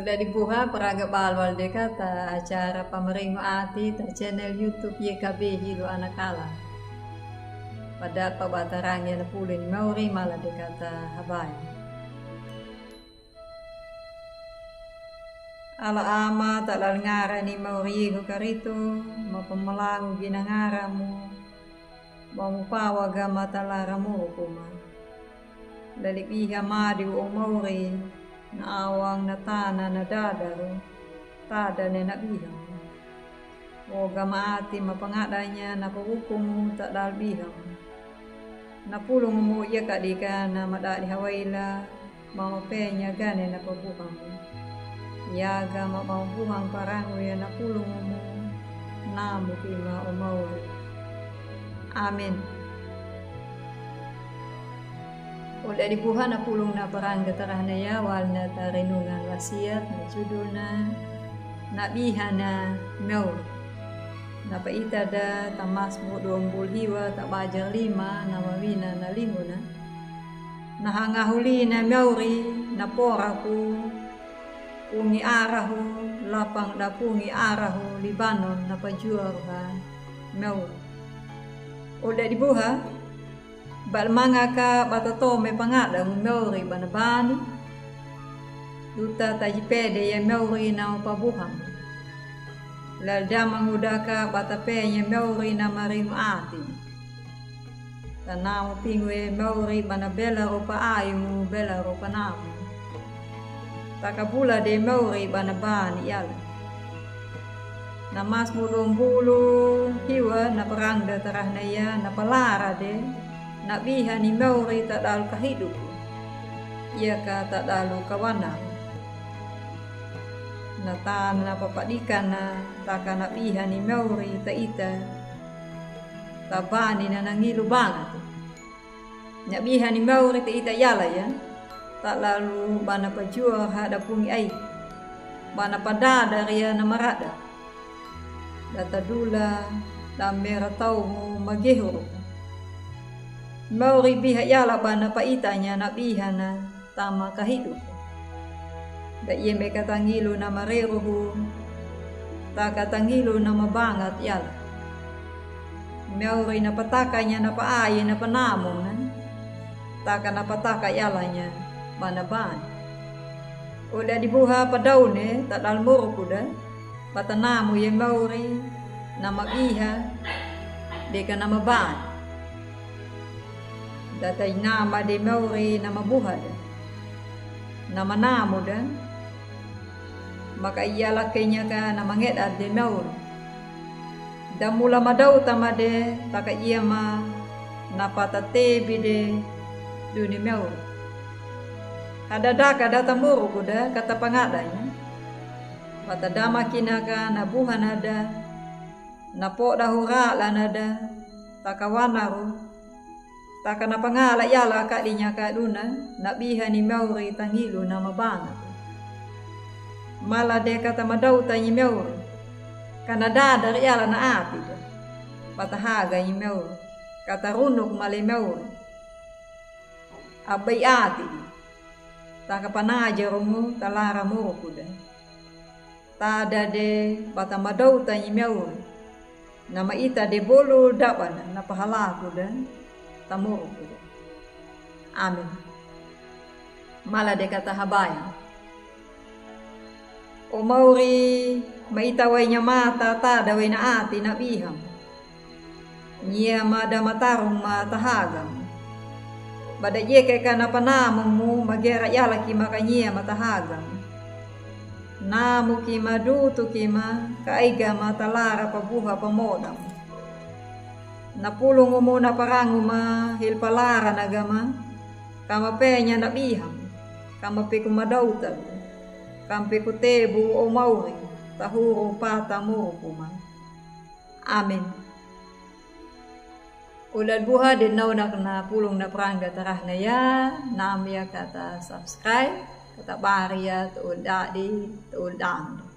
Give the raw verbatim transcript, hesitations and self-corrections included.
Jadi buha praga balwal de kata acara pamaringo ati ta channel YouTube Y K B Hilo Anakala. Pada pabatarange na pulun mauri mala de kata habai. Ala ama ta dal ngara ni mauri yego karito, mapamalangu gina ngaramu, mamupawa gama ta lara murukuma. Lalibiha madi o mauri, na awang na tana na dadaru, tada ne na bihamu. O gama ati mapangadanya na parukumu ta dal bihamu. Na pulungumu yeka dika na madadi hawaila, mamapenya gane na pabuhamu. Yaga mamabuhang parangu ya na pulungumu, namu kima o mauri. Amin. O dadi buha na pulung na parangga tarahna ya walna ta renungan wasiat na judulna na biha na mauri. Na paita da ta Masmu dua mbul hiwa ta bajar lima na wawina na linguna. Na hangahuli na mauri na poraku, pungi arahu, lapang da pungi arahu Libanon na pajuaru ha mauri. O dadi buha, bal manga ka bata tome pangada hu mauri bana bani. Duta taji pede ya mauri na pabuhang. Lal dama nguda ka bata penya mauri na maringo ati. Tanamu pingue mauri bana bela rupa ayu bela rupa namu. Taka bula de mauri bana bani yala. Na Masmu dua mbulu hiwa na parangga tarahna ya na palara de, na biha ni mauri ta dal kahiduku. Yaka ta dal kawana. Na tana na papadikana taka na biha ni mauri ta ita. Ta bani na nangilu bangatu. Na biha ni mauri ta ita yala ya. Ta lalu bana pajuaru ha da pungi ai. Bana padadar ya na marada. Da ta dula da mera tau mu magehuru. Mauri biha yala bana paitanya na biha na tama kahiduku. Da yeme ka tangilu na mareruhu. Taka tangilu na mabangat yala. Mauri na patakanya na paai na panamu na. Taka na pataka yalanya bana bani. O dadi buha padaune ta dal muruku da. Bata namu ye mauri na mabiha deka na mabani. Da ta inama de mauri na mabuha da. Na manamu da. Maka iyala kenya ka na mangeda de mauri. Da mula madauta ma de taka iya ma na pata tebi de duni mauri. Hada daka da ta muruku da kata pangadanya. Bata dama kina ka na buha na da. Na poda hura la na da. Taka wanaru. Taka na pangala yala kadinya ka duna na biha ni mauri tangilu na mabana. Mala de kata madauta ni mauri. Kana dadar yala na ati da. Bata haga ni mauri. Kata runuk male mauri. Abai ati. Taka panaja rumu ta lara muruku da. Tada de bata madauta ni mauri. Na maita de bolu dabana na pahalaku da. Ta muruku da. Amin. Mala de kata habaya. O mauri maita wai nya mata tada wai na ati na biham. Nyia ma da matarung ma ta hagam. Bada yeke ka na panamung mu magera yala ki ma ka nyia ma ta hagam. Namu ki ma dutu ki ma ka aiga ma ta lara pabuha pamodam. Na pulungu mu na parangu ma hil palara na gama. Kama penya na biham. Kama peku madauta. Kama peku tebu o mauri. Tahuru pata muruku ma. Amin. Ulal buha de nauna kena pulung na prangga tarahna ya, namya kata subscribe, kata baria tu dadi tu dang.